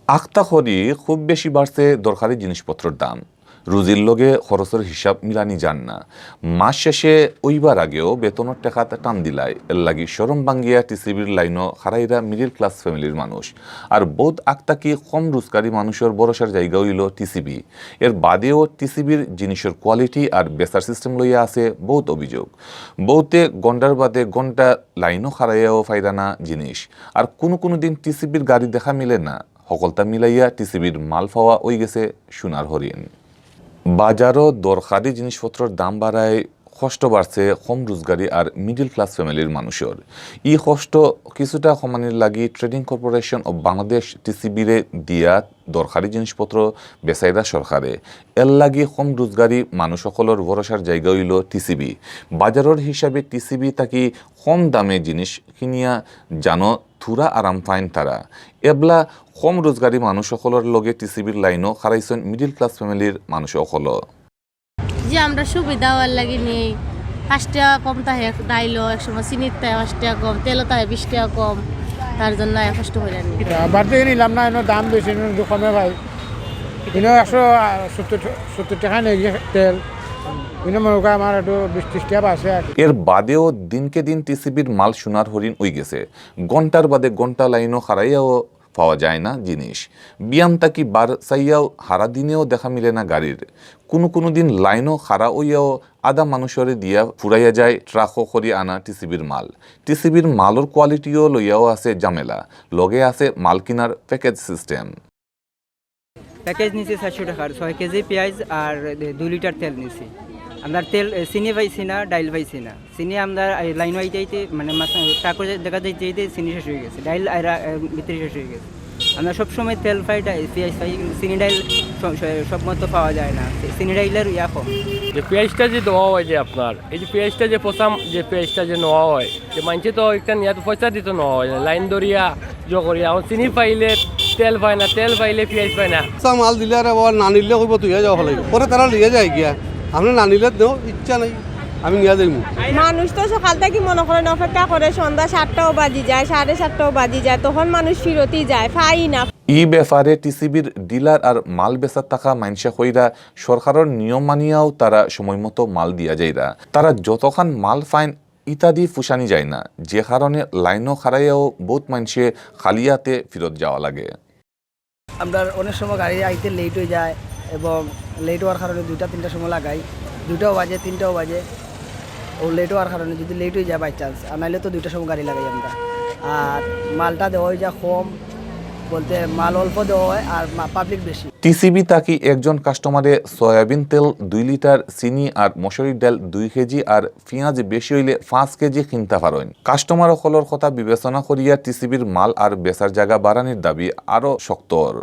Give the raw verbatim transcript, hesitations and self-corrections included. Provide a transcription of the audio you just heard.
আখতা করি খুব বেশি বাড়ছে দরকারি জিনিসপত্রর দাম। রুজির লগে খরচর হিসাব মিলানি যার না। মাস শেষে অইবার আগেও বেতনর টেকাত টান দিলায়। এরলাগি শরম ভাঙ্গিয়া টিসিবির লাইনো খাড়াইরা মিডল ক্লাস ফ্যামিলির মানুষ। আর বউত আগ থাকি কম রুজগারি মানুষর ভরসার জায়গা অইলো টিসিবি। এর বাদেও টিসিবির জিনিসর কোয়ালিটি আর বেচার সিস্টেম লইয়া আছে বউত অভিযোগ। বউতে ঘন্টার বাদে ঘন্টা লাইনো খাড়াইয়াও পাইরা না জিনিস। আর কুনু কুনু দিন টিসিবির গাড়ি দেখা মিলে না। হকলতা মিলাইয়া টিসিবির মাল পাওয়া অইগেছে সোনার হরিণ। বাজারো দরকারি জিনিসপত্রর দাম বাড়ায় কষ্ট বাড়ছে কম রুজগারি আর মিডল ক্লাস ফ্যামিলির মানুষর। ই কষ্ট কিছুটা কমানির লাগি Trading Corporation of Bangladesh, টিসিবিরে দিয়া দরকারি জিনিসপত্র বেচাইরা সরকারে। এরলাগি কম রুজগারি মানুষ অকলর ভরসার জায়গা অইলো টিসিবি। বাজারর হিসাবে টিসিবি থাকি কম দামে জিনিস কিনিয়া যানো থুড়া আরাম পাইন তারা। এবলা কম রুজগারি মানুষ অকলর লগে টিসিবির লাইনো খাড়াইছইন মিডল ক্লাস ফ্যামিলির মানুষ অকলও। জি, আমরা সুবিধা অওয়ার লাগি নেই। পাঁচ টেকা কম থাকে ডাইলও, এক সময় চিনির থাকে পাঁচ টেকা কম, তেলও থাকে বিশ টেকা কম, তার জন্য আর কষ্ট করে নি। বাড়তে নিলাম না, এনে দাম বেশি, এনে একটু কমে ভাই। এনে একশো সত্তর, সত্তর টেকা নিয়ে গিয়ে তেল, এনে মনে হয় আমার একটু বিশ ত্রিশ টেকা আছে আর কি। এর বাদেও দিনকে দিন টিসিবির মাল সোনার হরিণ অইগেছে। ঘন্টার বাদে ঘন্টা লাইনো খাড়াইয়াও পাওয়া যায় না জিনিস। বিয়ান থাকি বার চাইয়াও হারা দিনেও দেখা মিলে না গাড়ির। কুনু কুনু দিন লাইনো খাড়া অইয়াও আধা মানুষরে দিয়া ফুরাইয়া যায় ট্রাকো করি আনা টিসিবির মাল। টিসিবির মালর কোয়ালিটিও লইয়াও আছে ঝামেলা। লগে আছে মাল কিনার প্যাকেজ সিস্টেম। প্যাকেজ নিছি চারশো টেকার, ছয় কেজি পিয়াইজ আর দুই লিটার তেল নিছি। আমরা তেল, এ, চিনি পাইছি না, ডাইল পাইছি না। চিনি আমরা এই লাইনো আইতে আইতে, মানে, মাছ, ট্রাকো দেখা যাইতে যাইতে চিনি শেষ অইগেছে, ডাইল আর, এ, ভিতরে শেষ অইগেছে। আমরা সবসময় তেল পাই, ডাইল, পিয়াইজ পাই, কিন্তু চিনি ডাইল স-, স-, সব মতো পাওয়া যায় না। চি-, চিনি ডাইলর ইয়া কম। যে পিয়াইজটা যে দেওয়া হয় যে আপনার, এই যে পিয়াইজটা যে পচা, যে পিয়াইজটা যে নেওয়া হয়, যে মানষে তো একটা নিয়া তো পয়সা দিত নেওয়া হয় না, লাইন ধরিয়া জো করিয়া। এখন চিনি পাইলে তেল পায় না, তেল পাইলে পিয়াইজ পায় না। পচা মাল দিলে আর আবার না নিলে কইব তুই যাও ফেলাই। পরে তারা লিয়ে যায় গিয়া। আপনি না নিলে দেও, ইচ্ছা নাই, আমি নিয়ে যাইমু। মানুষ তো সকাল থাকি মনে করেন অপেক্ষা করে, সন্ধ্যা সাতটাও বাজি যায়, সাড়ে সাতটাও বাজি যায়, তখন মানুষ ফিরতি যায়, পাই না। ই ব্যাপারে টিসিবির ডিলার আর মাল বেচাত থাকা মানষে কইরা সরকারর নিয়ম মানিয়াও তারা সময় মতো মাল দিয়া যাইরা। তারা যতখান মাল পাইন ইতাদি ফুশানি যায় না, যে কারণে লাইনো খাড়াইয়াও বউত মানষে খালি আতে ফিরত যাওয়া লাগে। আমরা অনেক সময় গাড়ি আইতে লেট অই যায় এবং লেট অওয়ার কারণে দুইটা তিনটা সময় লাগাই, দুইটাও বাজে, তিনটাও বাজে। ও লেট অওয়ার কারণে যদি লেট অই যায় বাই চান্স, আর নাইলে তো দুইটা সময় গাড়ি লাগাই আমরা। আর মালটা দেওয়া অই যায় কম, বলতে মাল অল্প দেওয়া হয় আর মা-, পাবলিক বেশি। টিসিবি থাকি একজন কাস্টমারে সয়াবিন তেল দুই লিটার, চিনি আর মসুরির ডাল দুই কেজি আর পিয়াজ বেশি অইলে পাঁচ কেজি কিনতা পারইন। কাস্টমার অকলর কথা বিবেচনা করিয়া টিসিবির মাল আর বেচার জাগা বাড়ানির দাবি আরো শক্ত অর।